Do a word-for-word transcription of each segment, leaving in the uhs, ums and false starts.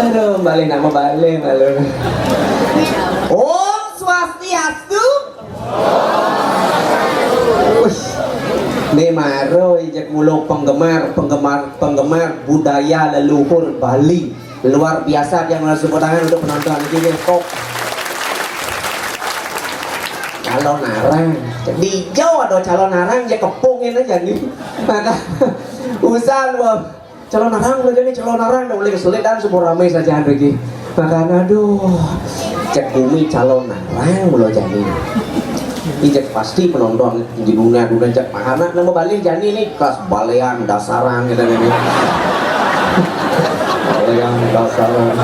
Aduh, balik nama balik malu. Om Swastiastu. Wih, ini maro ijek mulu penggemar, penggemar, penggemar budaya leluhur Bali. Luar biasa dia, mari tepuk tangan untuk penonton ini, nih, top. Calonarang. Di Jawa ada Calonarang, ya kepungin aja nih. Maka usah lu Calon arang lo jani, calon arang dah, boleh keselit dan semua ramai saja lagi. Makan aduh, cek bumi calon arang lo jani. Ijek pasti penonton di dunia dunia cek anak nama balik jani nih, kelas balean dasaran gitu nih. Balean dasaran.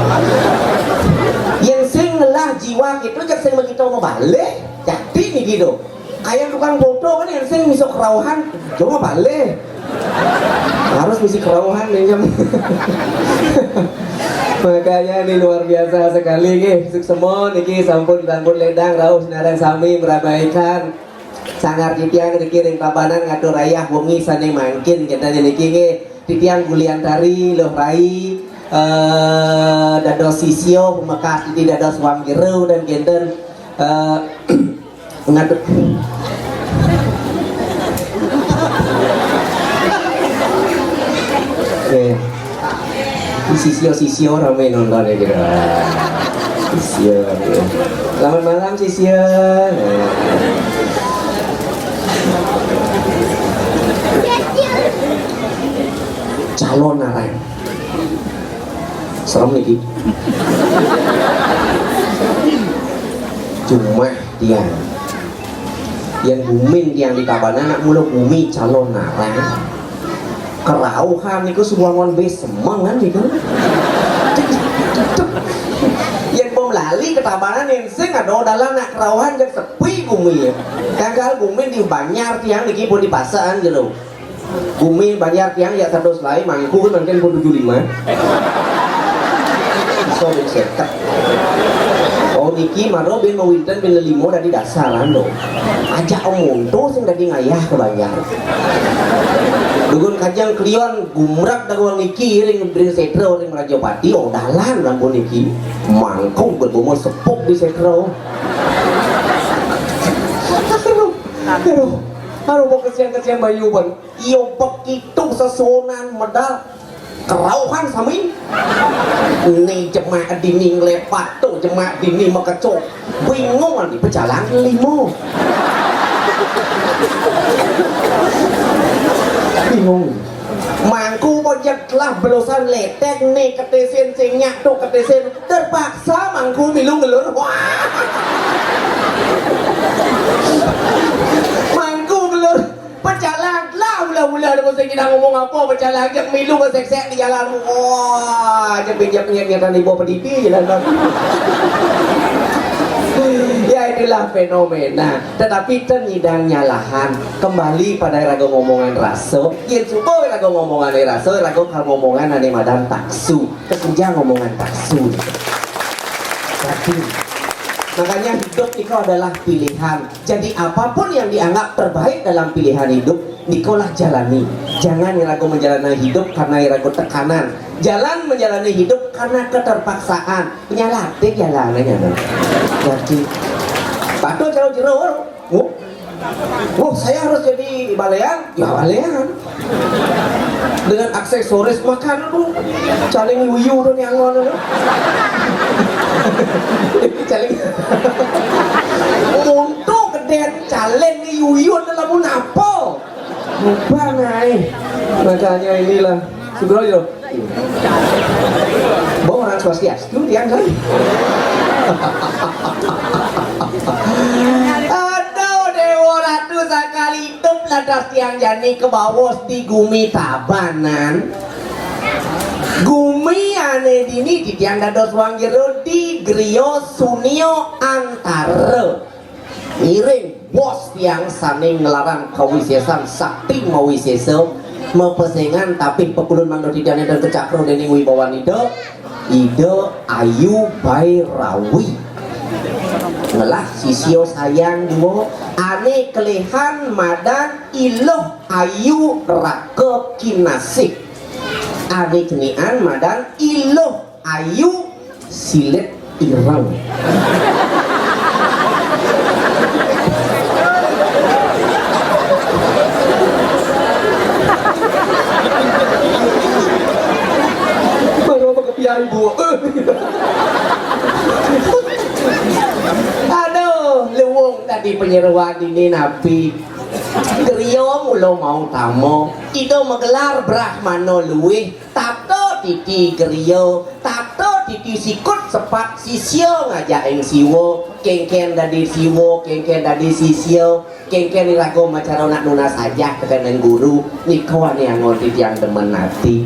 Yang sing ngelah jiwa gitu, cek sing begitu mau balik, jadi nih gitu. Kayak tukang foto kan yang sing bisa kerauhan, cuma balik. Harus misi kerauhan nih jam. Makanya ini luar biasa sekali nggih. Suksema niki sampun sampun ledang rauh sinareng sami meramaikan sanggar titiang niki ring Tabanan ngatur ayah wengi sane mangkin kita niki nggih. Titiang Guliantari Luh Rai, eh, dados sisya pemekas titi dados Wang Jero dan kenten, eh, Ngadep. Oke. Sisio-sisio rame nonton ya gitu. Sisio rame. Selamat malam sisio. Calon arang. Serem iki. Cuma tiang. Yang gumin tiang di Tabanan nak mula gumi calon arang. Kerauhan niku suwangon bis semengan niku. Yang bom lali ke Tabanan yang sing ada dalam nak kerauhan jek sepi gumi ya. Kangkal gumin di Banjar tiang niki pun di pasaan gitu. Bumi Banjar tiang ya satu selai mangkun mungkin pun tujuh lima. Bisa seket. Oh, Niki maro bin mawinten bin lelimo dadi dasar anu. Ajak Om Monto sing dadi ngayah ka banjar. Dugun kajeng klion gumrak dagoang niki ring, ring setra ring Rajapati, odalan lampu niki. Mangku bergumul sepuk di setra. Aduh, aduh, aduh, kesian-kesian bayu ban. Iyo begitu sesuunan medal. Kerauhan sami. Ni jemak dini nglepat, tu jemak dini makecok. Bingung ni pecalang limo. Bingung. Mangku bojek telah belusan letek ni ketisin sing nyak tu ketisin. Terpaksa mangku milu ngelur. Wah. Mangku ngelur. Pecalang lah ulah-ulah ada mesti kita ngomong apa pecalang jek milu seksek di jalan. Wah, jek pinjam nyet nyetan ibu pedidi jalan bang. Ya itulah fenomena. Tetapi ten nyidang nyalahan. Kembali pada raga ngomongan rasa. Yen suba raga ngomongan rasa, raga kal ngomongan ane madan taksu. Kesenjang ngomongan taksu. Tapi makanya hidup itu adalah pilihan. Jadi apapun yang dianggap terbaik dalam pilihan hidup, nikolah jalani. Jangan irago menjalani hidup karena irago tekanan. Jalan menjalani hidup karena keterpaksaan. Penyalah atik jalannya tuh. Jadi, patuh jero-jero. Oh, oh, saya harus jadi balean? Ya balean. Dengan aksesoris makan tuh, caling yuyu tuh nyangon tuh. Caling. Untuk geden caling yuyu tuh lamun apa? Lupa naik. Makanya inilah. Subro yo. Bawa orang swastiastu tiang kan. Aduh, Dewa Ratu sakali hidup lantas tiang jani ke bawah di gumi Tabanan. Gumi ane dini di tiang dados wang jero di Griya Sunia Antara. Ngiring bos tiang sane nglarang kawisesan sakti mawisesa mapesengan tapih pekulun mangda titiang nenten kecakra dening wibawan Ida, Ida Ayu Bairawi. Ngelah sisya sayang dua ane kelihan madan Iluh Ayu Raka Kinasih. Ane cenian madan Iluh Ayu Silit Ireng. Baru apa kepian, Bu? Aduh, luwung tadi penyeruan ini napi. Griya mula mau tama. Ida magelar Brahmana luwih. Tata titi griya, tata titi sikut sepat sisya ngajak ing Siwa, kengken dadi Siwa, kengken dadi sisya, kengken iraga macara nak nunas ajah tekening guru, nika ane angon titiang demen ati.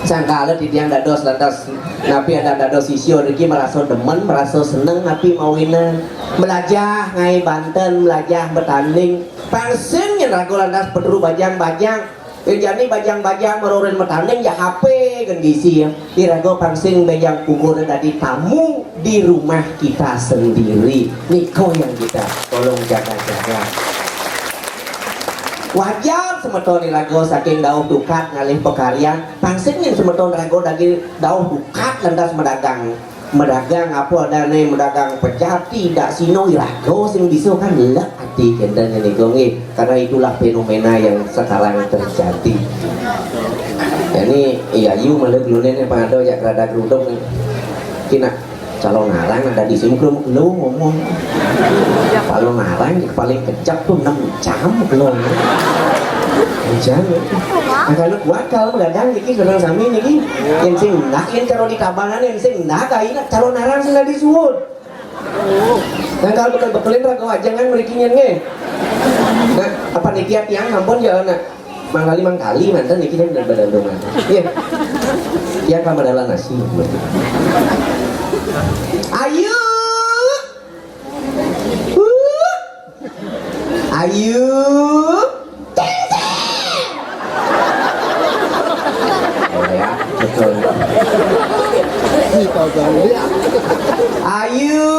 Sangkala titiang dados lantas napi anak dados sisya niki merasa demen, merasa seneng napi mawinan. Melajah ngae banten, melajah betanding. Pang sing yen raga lantas petru bajang-bajang. Yen jani bajang-bajang marorin matanding ya H P kan gisi ya. Iraga pang sing bajang pungkur dadi tamu di rumah kita sendiri. Niko yang kita tolong jaga-jaga. Wajar semeton iraga saking dauh dukat ngalih pakaryan, pang sing yen semeton raga dadi dauh dukat lantas madagang. Madagang apa adane, madagang pejati, dak sino iraga sing bisa kan lek ati kenten nika nggih. Karena itulah fenomena yang sekarang terjadi. Ini iya yu malah gelune ne pado ya rada geruduk ne. Kina calon arang ada di sini belum lu ngomong. Calon arang paling kejap tuh enam jam belum. Enam jam. Nah, kalau kuat kalau begadang niki sedang sami niki. Yang sing ndak yang kalau di kabangan yang sing ndak kaina calon arang sing dadi suud. Nah, kalau bekel-bekelin raga wajangan mriki nyen nggih. Nah, apa niki tiang sampun ya nak mangkali-mangkali manten niki nyen dan badan rumah. Nggih. Tiang kamar dalam nasi. Ayo. Ayu. Ting, ting. Oh ya, betul. Ayu.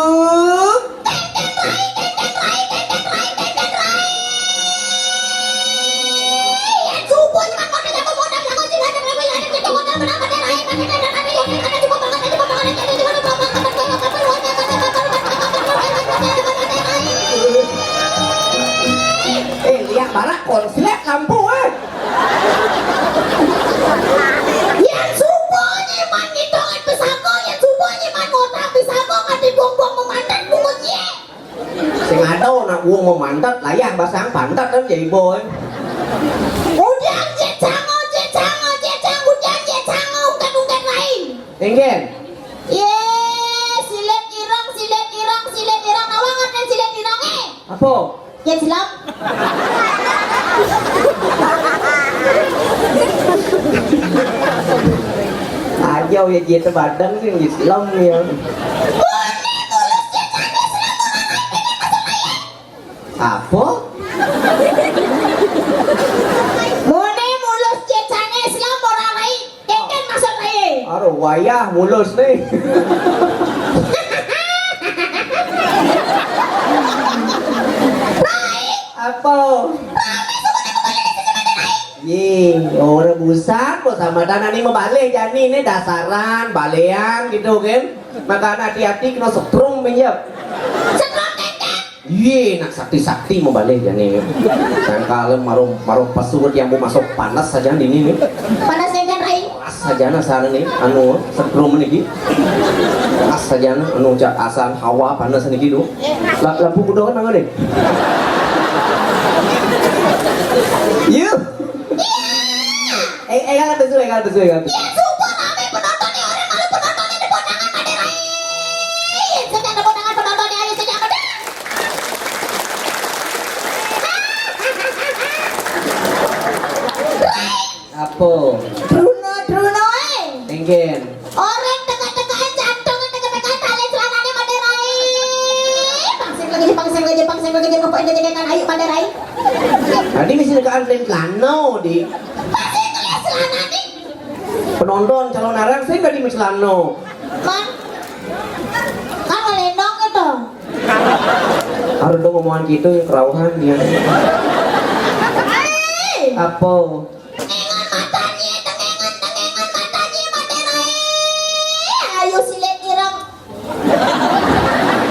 Arak konslet lampu, eh. Yén suba nyéman ngitungan pesaga, yén suba nyéman ngotang pesaga, nganti buang-buang memantet, bungut nyé. Sing ada nak buang memantet, layah basang pantet kan jadi boy. Udan jé canga, jé canga, jé cang, udan jé canga, ungkat-ungkat lain. Éngkén. Yé, silit ireng, silit ireng, silit ireng. Nawang artin silit ireng, eh? Apa? Jén silam. Aja ya jé tebadang sing Islam ya. Muni mulus cécané Islam ora rai, kene masuk rai. Apa? Muni mulus cécané Islam ora rai, kene masuk rai. Aduh, wayah mulus nih. Rai. Apa? Rame suku nih kembali di sisi mati rai. Yé, ora busan kok sama tanah nih mabalih jani nih dasaran, balian gitu kan. Makanya hati-hati kena setrum minjep. Setrum kengkeng. Yé, nak sakti-sakti mabalih jani nih. Sangkal marum marum pesu yang mau masuk panas saja di ini nih. Panas kengkeng rai. Panas saja nah sana nih, anu setrum niki. Panas saja nah, anu cak asan hawa panas niki tuh. Lah, lampu kuda kan nang nih. Yuk. Eh, eh, kan betul, kan betul, kan betul. Iya, sumpah rame penontonnya, orang malu penontonnya tepuk tangan pada rai. Sing tepuk tangan penontonnya, ayo sing pada. Rai. Apa? Bruno, Bruno, eh. Éngkén. Orang teka-teka jantung, teka-teka tali celananya pada rai. Pangsing lagi, pangsing lagi, pangsing lagi, jangan lupa ini jangan ayu pada rai. Tadi mesti dekat antren celana di. Pangsing lagi celana nih. Penonton calon arang sing tadi mesti celana. Kan, kan ngelendong gitu. Harus dong omongan gitu yang kerauhan dia. Hei. Apa? Tengengan matanya, tengengan, tengengan matanya, mati rai. Ayo silet ireng.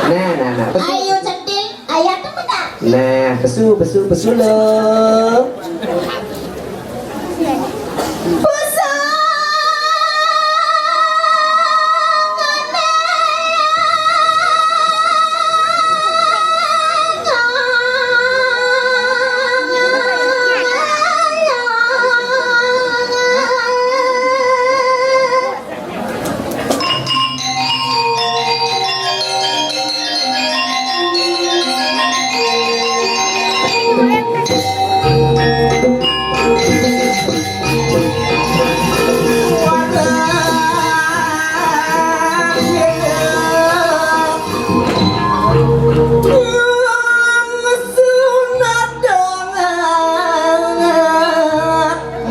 Nah, nah, nah. Pesu. Ayo centil, ayat tuh mana? Nah, pesu, pesu, pesu lo. Pesu.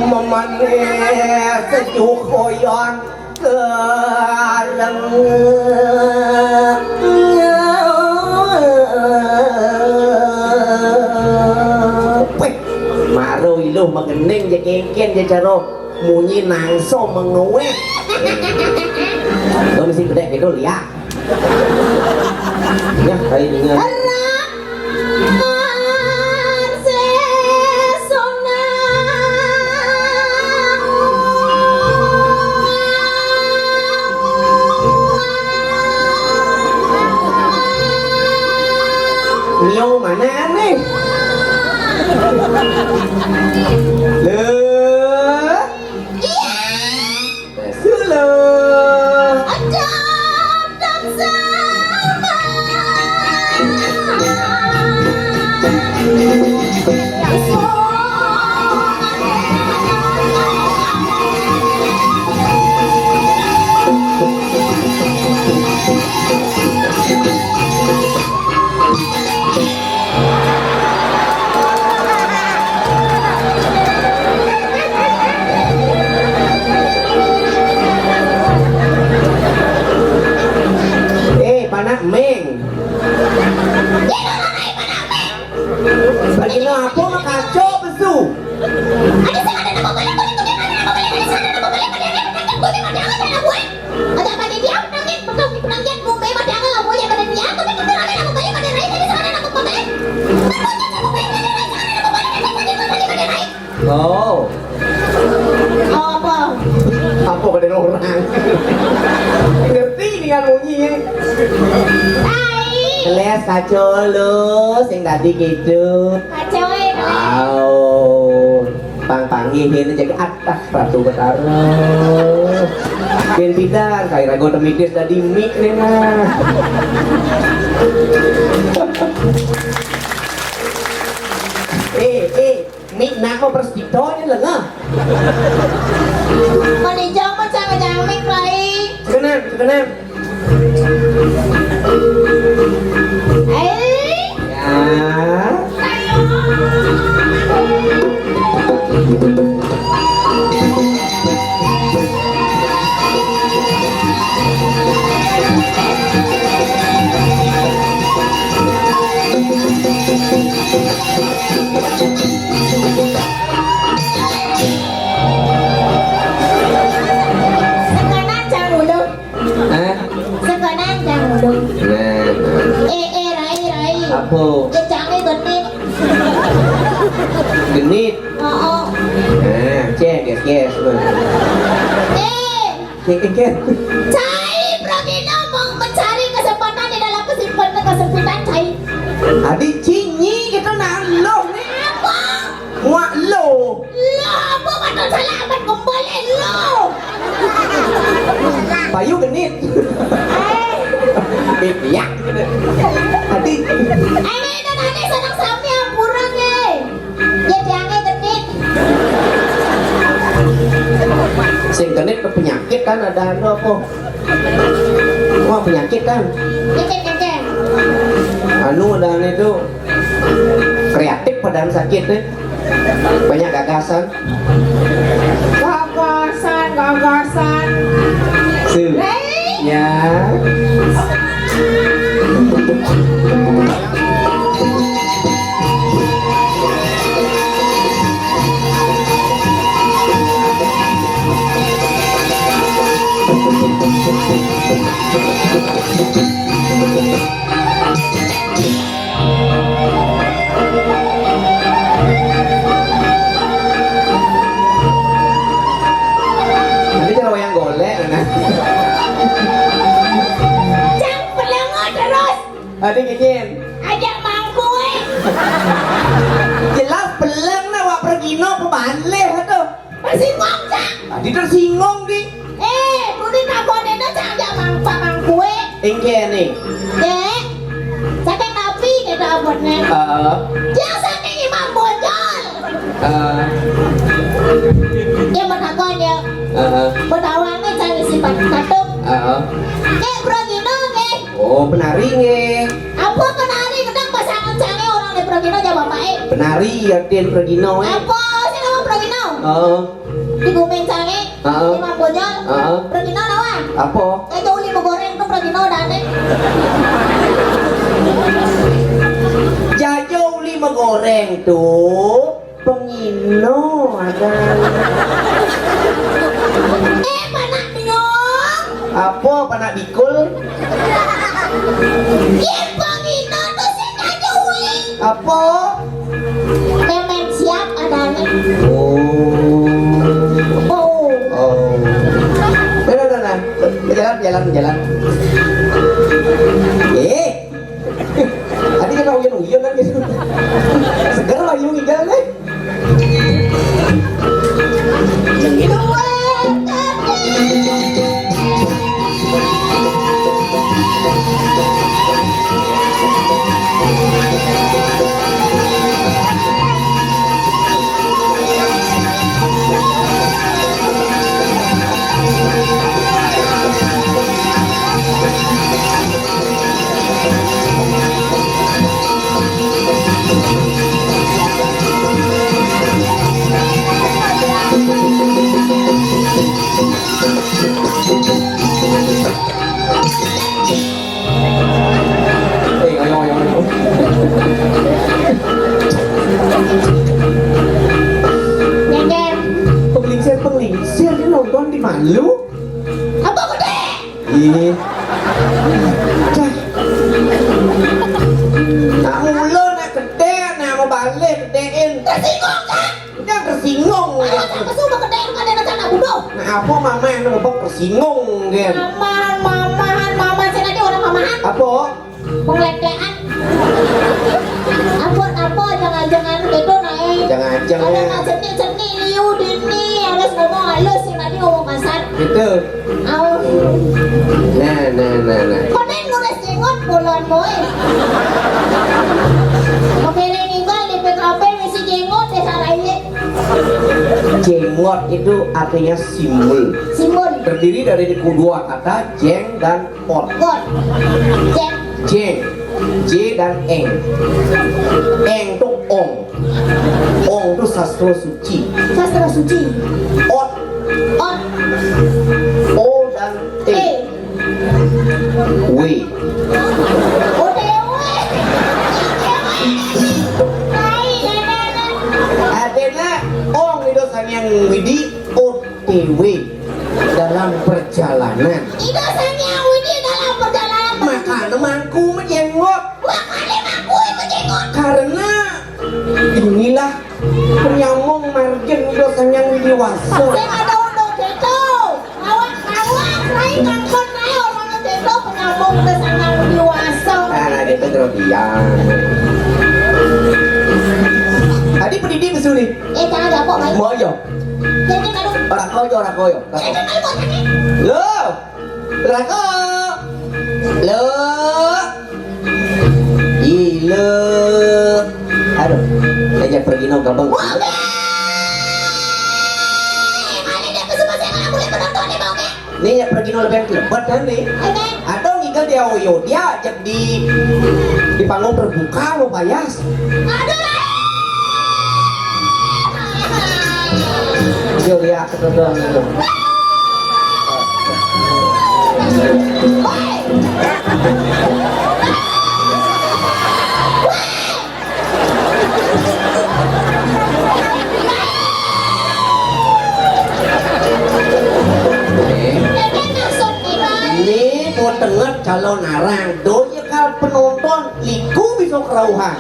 Memanis sejuk hoyan. Kaleng. Wéh, maro iluh mengening je kengken je caro munyi nangso menguweh. Lo mesti bedek gitu, liak. Ya, hari ini. Nyo mana nih? Le. Sula. Adab dan sabar. Eh, panak meng. Bagi lo apa mah kacau besu? Oh. Oh, apa? Apa kata orang? Ngerti nih kan bunyi ya. Tai. Kelas kacau lu, sing tadi gitu. Kacau ya. Au. Pang panggih ini jadi atah Ratu Betara. Ben pidan, kayak rago temitis tadi mik nih mah. Eh, eh. Mik nako persito ni lengah. Mani jang macam macam mik lai. Sekenem, sekenem. Eh. Ya. Sekonan jang ulun. Hah? Sekonan jang ulun. Nah, nah. Eh, eh, rai, rai. Apa? Jejangnya genit. Genit? Oh, oh. Nah, cek, yes, yes. Eh, Cek, cek. Cai, Pragina mau mencari kesempatan di dalam kesempitan, kesempitan, cai. Adi cinyi kita nang lo ni. Apa? Muak lo. Lo apa, batal salah amat kembali lo. Payu genit. Eh. Eh, ya. Adi. Ini dan ane senang sami ampura ke. Ya, tiangnya genit. Sing genit ke penyakit kan ada anu apa? Wah, penyakit kan. Kecil, kecil. Anu ada anu itu kreatif padahal sakit deh. Banyak gagasan. Gagasan, gagasan. Su. Hei. Ya. Nanti cara wayang golek, nah. Cang, pelongo terus. Adi nginyin. Ajak mangkui. Jelas peleng nah, wak pergino pebalih tuh. Tersinggung, Cang. Adi tersinggung, di. Eh, muni takon itu, Cang, ajak mang-, Pak Mangkui. Ingke nih. Dek, saking napi kita abotnya. Heeh. Dia saking Imam Bonjol. Heeh. Dia bertakon ya. Heeh. Bertawangnya cari sifat satu. Heeh. Dek, Bro Gino, dek. Oh, penari nge. Apa penari? Kedang pasangan cange orang di Pragino jawab baik. Penari artian Pragino, eh. Apa sih nama Pragino? Oh. Di bumi cange. Heeh. Di Mambonyol. Heeh. Pragino lawan. Apa? Jajo uli begoreng tuh Pragino dane. Jajo uli begoreng tuh. Pengino ada. Eh, panak biong. Apa panak bikul? Yen pengino tuh sing nyajui. Apa? Pemen siap ada nih. Oh. Oh. Oh. Dah, dah, dah, dah. Jalan, jalan, jalan. Eh. Tadi kena uyon-uyon kan gitu. Seger lah, yuk, ngigal, eh. Apa mamahan, apa tersinggung, Gen? Mamahan, mamahan, mamahan. Sing aja orang mamahan. Apa? Penglek-lekan. Apa, apa, jangan-jangan gitu, nah, eh. Jangan-jangan. Ada nggak cerdik-cerdik, liu, dini, harus ngomong halus, sing tadi ngomong kasar. Gitu. Au. Nah, nah, nah, nah. Kok nih ngurus jenggot, bulan, boy? Kepilih ninggal di P K P, misi jenggot, desa raya. Jenggot itu artinya simbol. Simbol. Terdiri dari kedua kata, jeng dan ot. Ot. Jeng. Jeng. J dan eng. Eng tuh ong. Ong tuh sastra suci. Sastra suci. Ot. Ot. O dan T. T. W. O T W. Hai, nenek. Artinya, ong itu Sang Hyang Widi, O T W, dalam perjalanan. Ida Sang Hyang Widi dalam perjalanan. Makanya mangku menjenggot. Makanya mangku menjenggot. Karena inilah penyambung margin Ida Sang Hyang Widi Wasa. Saya nggak tahu dong, gitu. Awak, awak, lain kangkon, lain orang, gitu, penyambung Ida Sang Hyang Widi Wasa. Nah, gitu, terus dia. Tadi pendidik besul nih. Eh, jangan ada apa, Mai. Mau aja. Jadi, aduh. Orang kau aja, orang kau aja. Jadi, aduh, mau tanya. Lo. Rako. Lo. Ih, lo. Aduh. Aja pergi no gabang. Wah, oke. Mana dia pesu masih nggak boleh penonton nih, Bang, oke? Nih ya pergi no lebih lebat kan nih. Oke. Atau ngigal dia oyo dia ajak di di panggung terbuka lo bayas. Aduh. Yo ya kebetulan itu. Ini mau tenget kalau narang donya kal penonton liku bisa kerauhan.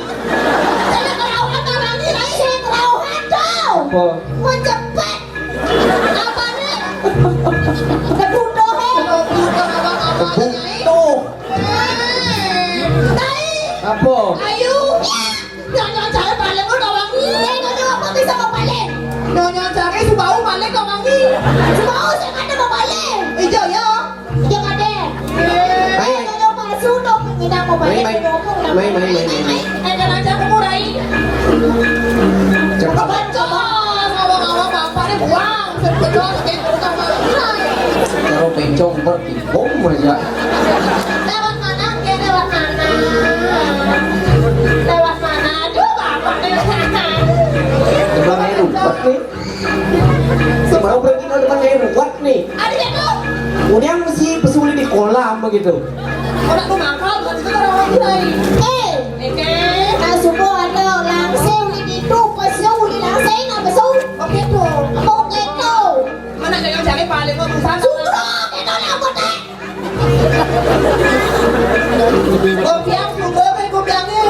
Saya kerauhan orang ini, saya kerauhan tuh. Apa? Mau cepet. Apa nih? Kebutuh, he. Kebutuh. Kebutuh. Hei. Tai. Apa? Ayu. Nyonyo jare paling kok wangi. Eh, nyonyo apa bisa mau paling? Nyonyo jare subau paling kok wangi. Subau sing ada mau paling. Ijo ya. Ijo kade. Ayo. Nyonyo palsu dong, kita mau paling. Mai, mai. Nyonyo apa? Mai, mai, mai, mai, mai. Eh, jangan aja aku murai. Cepet. Kebacos, ngomong-ngomong bapaknya buang. Sebetulnya kayak gitu sama murai. Kalau bencong bertimbung aja. Lewat mana? Dia lewat mana? Lewat mana? Aduh, bapak nih. Depan air ruwet nih. Sebelum pergi ke depan air ruwet nih. Ada jatuh. Kemudian si pesuli di kolam begitu. Orang tuh nakal, bukan itu orang lain. Eh, oke. Nah, subuh ada langsing di itu, pesuli langsing, apa su? Oke tuh. Oke tuh. Mana kayak cari paling mau berusaha. Sugro, itu lah, botek. Gobiang, sugro, kayak gobiangnya.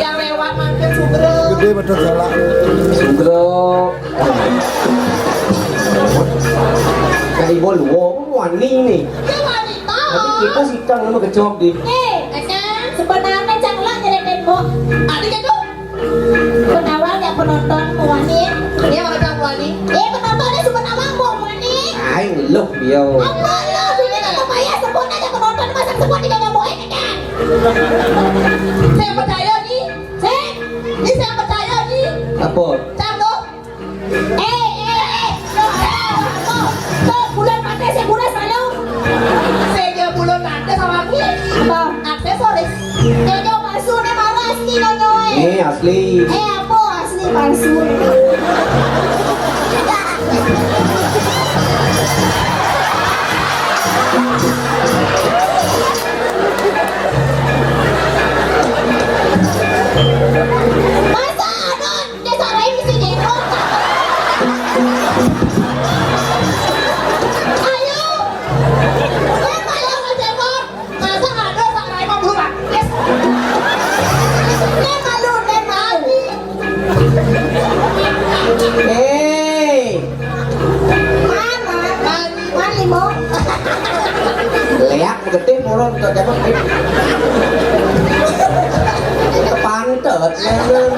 Yang lewat makan sugro. Gede betul salah. Sugro. Kayak ibu lu, wani nih. Ini wanita. Tapi kita sih, Kang, lu kecok di. Eh, Kang, sebenarnya Cang lah nyeritain, Bu. Ada gitu? Penawar ya penonton, Bu Wani. Iya, mana Cang, Bu Wani? Eh, penontonnya sebenarnya, Bu Wani. Aing lu, yo. Apa lu? Duitnya kagak bayar, sebut aja penonton, masa sebut tidak nggak boleh, Kang? Saya percaya nih. Saya, ini saya percaya nih. Apa? Cang tuh. Eh, eh, eh, tuh, tuh, tuh, bulan mati, saya bulan selalu. Saya dia bulan mati sama aku. Apa? Aksesoris. Nyonyo palsu nih, marah asli nyonyo, eh. Ini asli. Eh, apa asli palsu? Masa ada Dia sarai mesti jenggot. Ayo. Dia malu sama jenggot. Masa ada sarai mau berubah? Yes. Dia malu, dia malu. Hei. Mana? Ron, kok jago, eh. Kepantet, ya, Ron.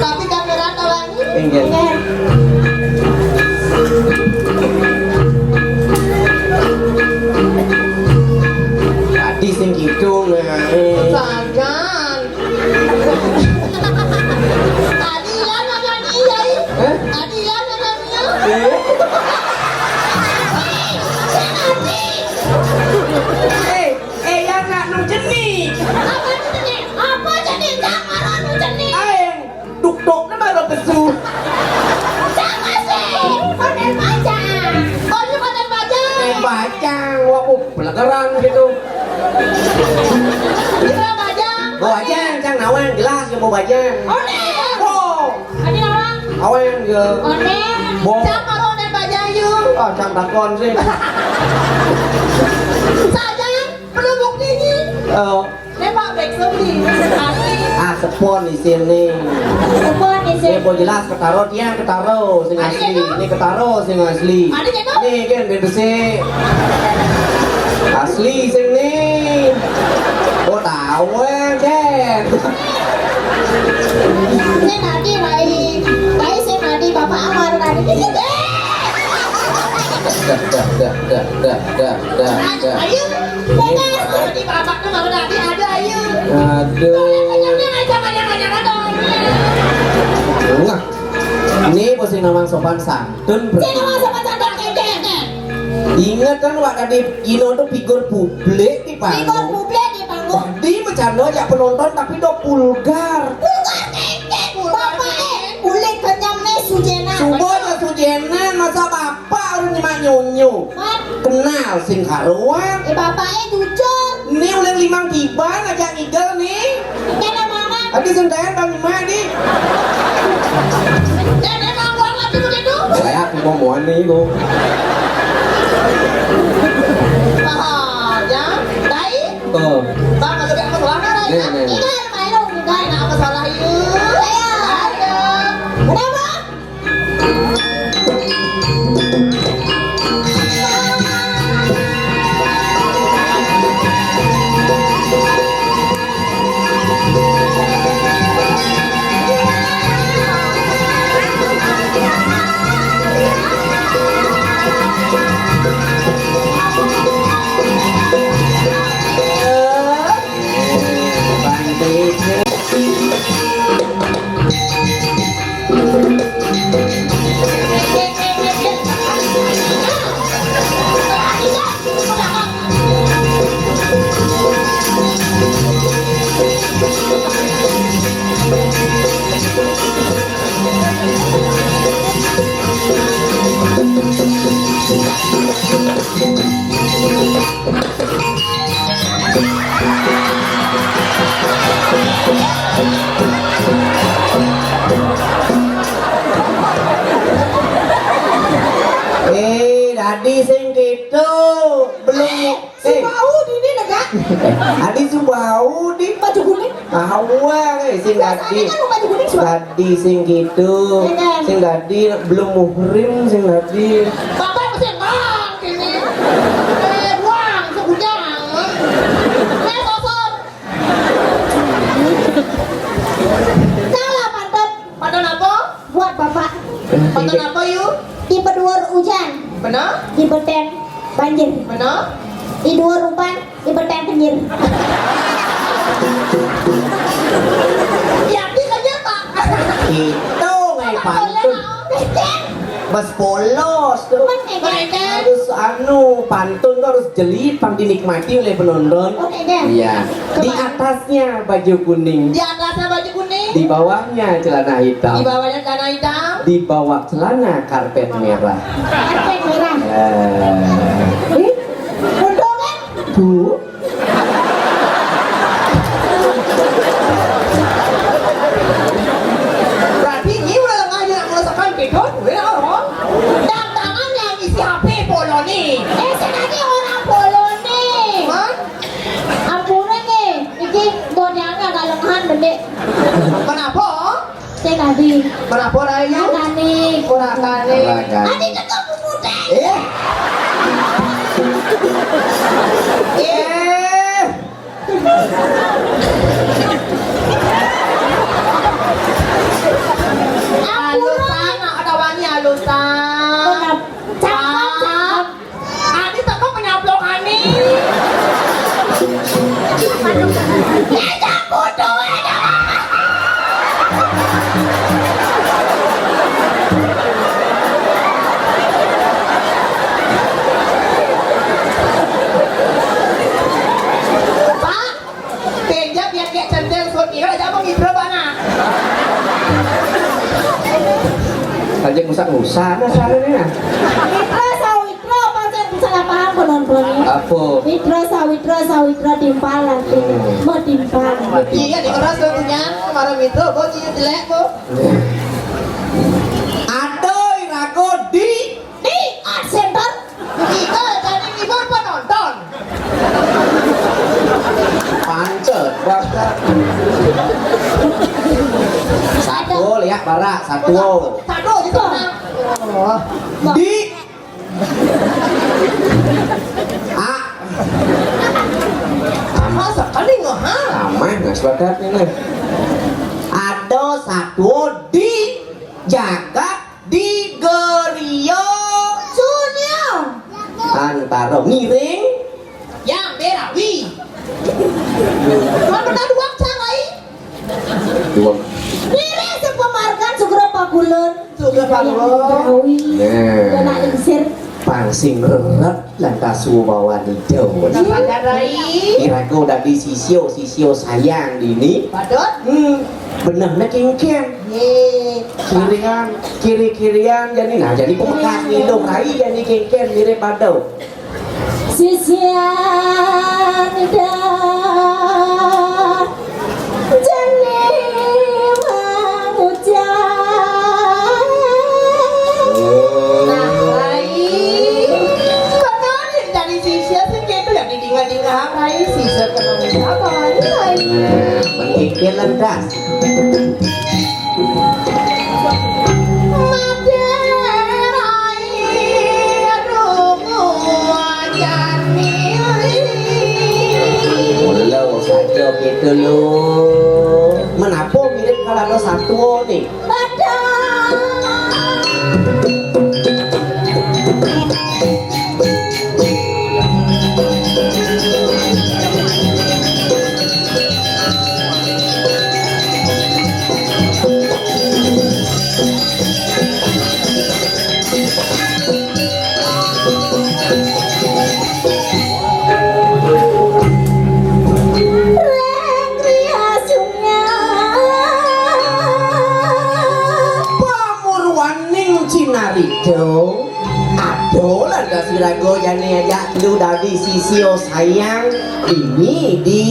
Tapi kamera tawangi. Inggih. Tadi sing gitu, nah, eh. Sajan. Tadi ya nyanyi, ya, eh? Hah? Tadi ya nyanyi, ya? Eh? Eh, eh, yang nak nu jenik. Apa nu jenik? Apa jenik? Jangan marah nu jenik. Aeng, duk-duknya marah besu. Jangan sih, model bajang. Oh, ini model bajang. Eh, bajang, wah, aku belegeran gitu. Ini bajang. Bawa aja, cang nawang, jelas ya mau bajang. Oh, nih. Oh. Adi nawang. Awang ke. Oh, nih. Bo. Cang baru model bajang, yuk. Ah, cang takon sih. Saja, perlu buktinya. Oh. Nembak back sendiri, asli. Ah, sepon di sini. Sepon di sini. Ini mau jelas ketaro, dia ketaro sing asli. Ini ketaro sing asli. Ada gitu? Nih, kan, ben besi. Asli sing nih. Oh, tahu, eh, Jen. Sing tadi, Rai. Rai, sing tadi, Bapak Amar tadi. Dah, dah, dah, dah, dah, dah, dah, dah. Ayo, Bapak. Tadi Bapak tuh baru tadi ada, ayo. Aduh. Tolong, tolong, jangan, jangan, jangan, tolong. Wah. Ini mesti ngomong sopan santun, Bro. Sing ngomong sopan santun, kengkeng. Ingat kan, Wak, tadi Ino tuh figur publik di panggung. Figur publik di panggung. Tadi bercanda aja penonton, tapi do vulgar. Vulgar, kengkeng. Bapak, eh, kulit kenyam nih, Sujena. Subo aja Sujena, masa bapak urung nyimak nyonyo. Mat. Kenal sing karuan. Eh, bapak, eh, jujur. Ini uling limang tiban aja ngigel nih. Kena mana? Tadi sing tayan Bang Ima, di. Dan emang uang lagi begitu? Saya aku mau muan nih, Bu. Ah, ya. Dai? Oh. Bang, ada apa salah, Dai? Nih, nih, nih. Ini kan malu, enggak enak apa salah, yuk. Ayo. Ayo. Udah, Bang? Eh, tadi sing gitu, belum. Eh, eh. Subau di ini negak. Tadi subau di baju kuning. Awang, eh, sing tadi. Biasanya kan baju kuning, Suan. Tadi sing gitu. Iya, kan? Sing tadi belum muhrim, sing tadi. Bapak mesti bang ini. Eh, buang, segudang. Eh, sosor. Salah, pantun. Pantun apa? Buat Bapak. Pantun apa, yu? Di peduur ujan. Benar? Di beten banjir. Benar? Di duur umpan. Ibu teh kenyir. Ya, bisa aja, Pak. Itu ngai pantun. Bas polos tuh. Harus anu, pantun tuh harus jeli, pang dinikmati oleh penonton. Oke, deh. Iya. Di atasnya baju kuning. Di atasnya baju kuning. Di bawahnya celana hitam. Di bawahnya celana hitam. Di bawah celana karpet merah. Karpet merah. Eh. Ih, untung kan? Bu. Berarti ini udah lengah, dia nak merasakan gitu, gue nak orang. Tantangan yang isi H P Poloni. Eh, sengaja orang Poloni. Hah? Ampura nih, iki modalnya gak lengahan, Bendek. Kenapa? Sing tadi. Menapa, Rayu? Rakane. Rakane. Adi teko pupute. Eh? Ya, ya, bodoh, ya. Pak, Benja biar kayak centil, sut, iya, aja mau ngidro, Pak, nah. Aja ngusah-ngusah, nah, soalnya, nah. Ngidro, sawit. Wah, pancen salah paham penonton ya. Apa? Mitra sawitra, sawitra timpal lagi. Hmm. Mau timpal. Iya, dikeras tuh punya. Kemarin itu, kok cium jelek, kok. Aduh, irago di. Di art center. Kita jadi ngibur penonton. Pancet, bakat. Satu, lihat, bara, satu. Satu, itu, nah. Oh. Di Ah. Apa sekali nggak, ha? Amah, nggak sepakat ini. Ada satu di jagat di Gerio Sunio. Antara ngiring. Yang berawi. Kan pernah dua cara, Dua. Ngiring sepemargan sugra pakulon. Sugra pakulon. Tawi. Nah. Kena insir. Pang sing rerep lantas subawan ijo. Bener, Rai. Irago dadi sisya, sisya sayang dini. Padut. Hmm. Benehne kengken. Ye. Kirian, kiri-kirian jani. Nah, jani pemekas ngidung rai jani kengken mirip padut. Sisian dah jani mangucap. Nah, Rai. Bener, dari sisya sing gitu ya, didingah-dingah, Rai. Sisya kenal siapa, Rai? Nah, mengkikil lantas. Mula saja gitu lo. Menapa mirip kalana satua nih? Pamurwaning cinarita, ada lantas iraga jani ajak lu dadi sisya sayang dini di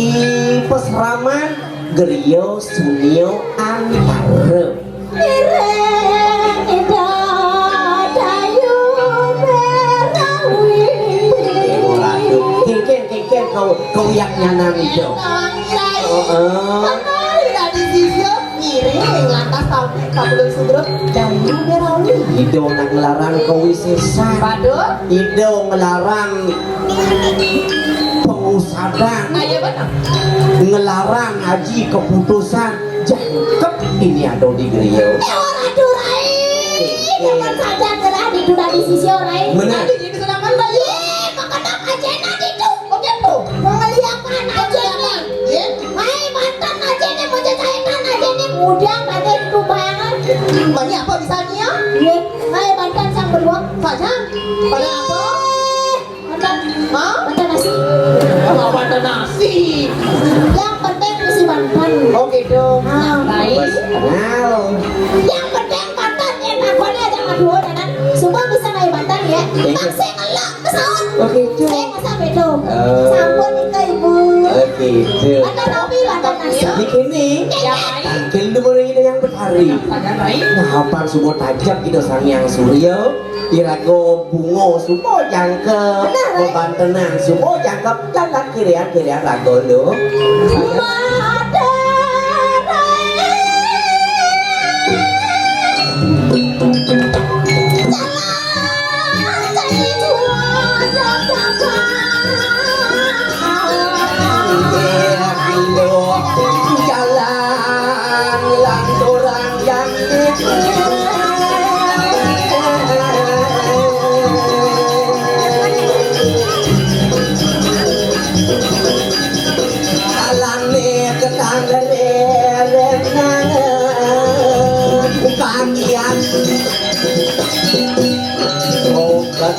pasraman griya sunia antara. Iring Ida Dayu Berawi. Kengken, kengken kau, kau yak nyanang ijo. Heeh. Dadi sisya ngiring lantas tau kabulung sugrup Dayu Berawi. Ida nak ngelarang kawisésan. Waduh. Ida ngelarang pengusadan. Ayo bener. Ngelarang aji keputusan. Jangkep ini ada di griya. Eh, ora tuh, Rai. Jangan saja gerah di duda di sisi, Rai. Benar. Tapi jadi bisa nambah lagi. Ye, kok kenapa ajena di tu? Oke tuh. Mengeliakan ajena. Ye. Hai, mantan ajena, mau jajahitan ajena. Mudah pakai itu banget. Banyak apa misalnya? Ye, hai, mantan sang beruang. Saja. Pada apa? Mantan. Hah? Mantan nasi. Apa mantan nasi? Yang penting isi mantan. Oh gitu. Ah. Baik. Kenal. Yang penting mantan ya, takutnya jangan dua dan semua bisa naik mantan ya. Iya. Taksi ngelak pesawat. Oh gitu. Saya masa bedo. Oh. Sampun itu ibu. Oh gitu. Mantan Robi, mantan nasi. Di sini. Iya. Tangkil dulu yang berhari. Nah, apa semua tajam gitu sang yang surya. Iraga bunga suba jangkep, bebantenan suba jangkep, lan kirian-kirian raga lu. Jalan lanturang yang Iya. Obat.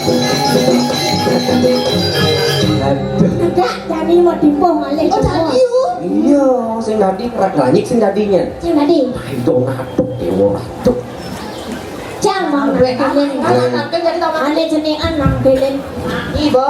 Aduh. Enggak, Dani mau dipuh malih. Oh, Dani, yo. Iya, sing dadi ora nganyik sing dadinya. Sing dadi. Ayo natuk dewa natuk. Jang mau nangkilin. Ayo. Nangkil jadi taman. Ane jenengan nangkilin. Ibu.